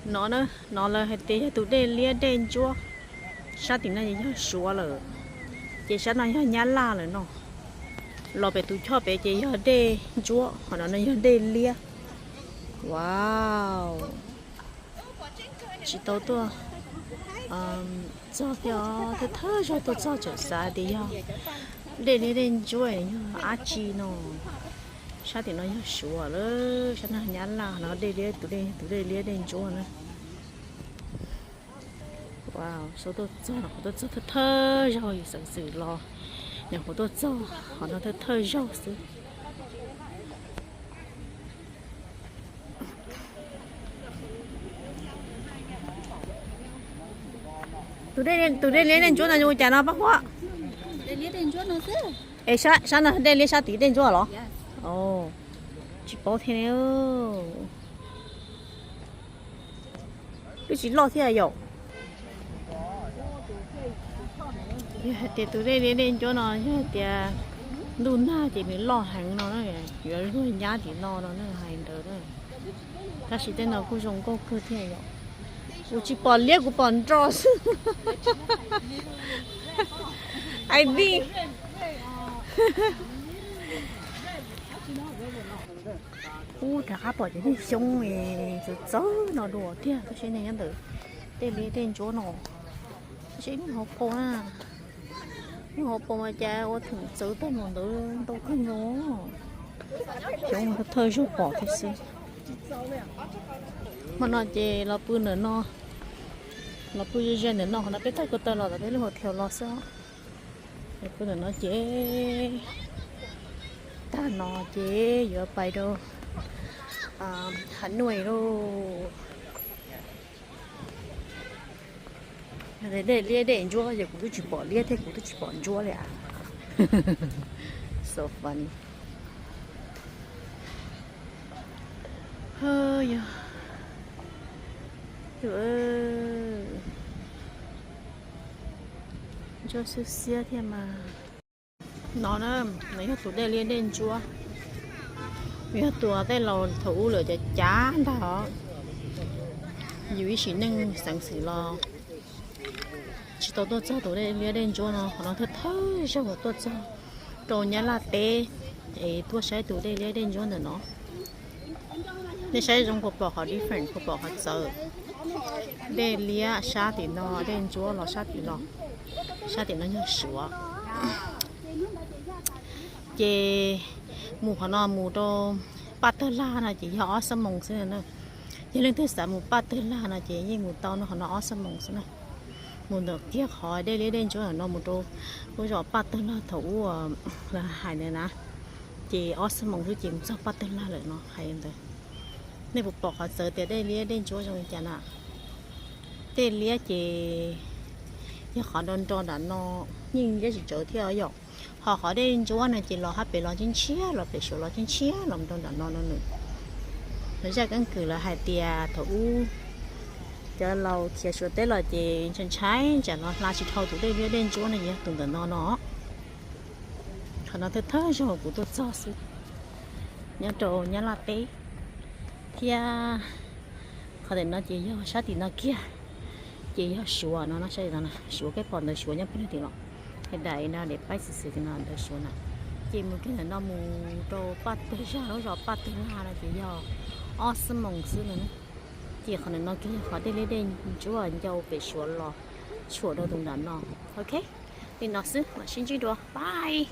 No na, no lawv hais tias yog tus dej liab dej ntsuab, sab tim no yog Suav lawm, ces sab no yog Nyab Laj lawm no. Los pem tus choj pem ces yog dej ntsuab, ho no no yog dej liab. Wow, tsis tau tuaj txog thiab, thawj thawj zaug tuaj txog tseem xav tias yog dej liab dej ntsuab yog dab tsi no. Sab tim no yog Suav lawm, sab no Nyab Laj no, dej liab, tus dej, tus dej liab dej ntsuab na. Wow, sab tuaj txog, qhov tuaj txog thawj thawj zaug yus xeev xwm los, nyuam qhuav tuaj txog qhov no thawj thawj zaug xwb. Tus dej, tus dej liab dej ntsuab no zoo cas no Paj Huab? Es sab no dej liab sab tid dej ntsuab los? Tsis paub thiab ne. Twb tsis loj thiab yom. Yog hais tias tus dej liab dej ntsuab no yog hais tias ntuj nag ces nws loj heev no, yuav luag nyab tim no no hais ntawd. Tab sis tej no kuj zoo nkauj kawg thiab yom. Kuv tsis pom liab, kuv pom nro xwb. Ai di. Ub, rov qab pom cov niag xyoob txawv txawv no dua tiag, tab sis neeg nyob ntawm tej liab tej ntsuab no, tab sis ib lub hauv paus na, lub hauv paus mas cas ua theem txawv tag mus ntawd ntau kawg nkaus. Xyoob thawj zaug pom thiab xwb. Hmo no ces los pw ntawm no, los pw ze ze ntawm no, qhov no peb taug ko taw los tom peb lub hotel los xwb. Los pw ntawm no ces tag no ces yuav pais rau Hav Nuaj lauj. Dej liab dej ntsuab, yog kuv twb tsis pom liab thiab kuv twb tsis pom ntsuab li as. So funny. Yog, ntsuab xwb xiab thiab mas. No na, no yog tus dej liab dej ntsuab, yog tus tej laus thaum ub lawm cav cav ntag os. Yus ib sim neej xeev xwm los tsis tau tuaj txog tus dej liab dej ntsuab no, qhov no thawj thawj zaug tuaj txog rau Nyab Laj teb es tuaj saib tus dej liab dej ntsuab ntawm no. Nej saib zoo puas pom qhov different, puas pom qhov txawv? Dej liab sab tim no, dej ntsuab los sab tim no, sab tim no yog Suav. Ces mus qhov no mus rau Paj Tawg Lag no ces yog ob xuab moos xwb na. Yog leej twg xav mus Paj Tawg Lag no ces yeej mus tau no, qhov no ob xuab moos xwb na. Mus ntawm kiag qhov dej liab dej ntsuab no mus rau lub zos Paj Tawg Lag thaum ub lawv hais ntawd na, ces ob xuab moos xwb ces mus txog Paj Tawg Lag lawm no hais ntawd. Nej puas pom qhov txawv tias dej liab dej ntsuab zoo li cas na? Dej liab ces yog qhov nro nro nram no, yeej liab tsis tsawv thiab yom. Ho qhov dej ntsuab no ces los hab pem los ntshiab ntshiab, los pem Suav los ntshiab ntshiab los nrau nram no no nws. Lawv zaj keeb kwm lawv hais tias thaum ub cov laus khiav Suav teb los ces ntshai ntshai tsam no hla tsis dhau tus dej liab dej ntsuab no ces yog tus ntawm no no. Qhov no thawj thawj zaug kuv tuaj txog xwb nyob rau Nyab Laj teb thiab. Qhov ntawm no ces yog sab tim no kiag, ces yog Suav no, sab tim no, Suav, peb pom ntawv Suav nyob pem tim los, es daim no daim paib xwm xwm tim no ntawv Suav na. Ces mus kiag ntawm no mus rau Paj Tawg Lag, lub zos Paj Tawg Lag no ces yog ob xuab moos xwb no. Ces qhov ntawm no kiag yog qhov dej liab dej ntsuab ncau pem Suav los tshuam rau tus nram no. Ok, li no xwb, mam sib ntsib dua, bye.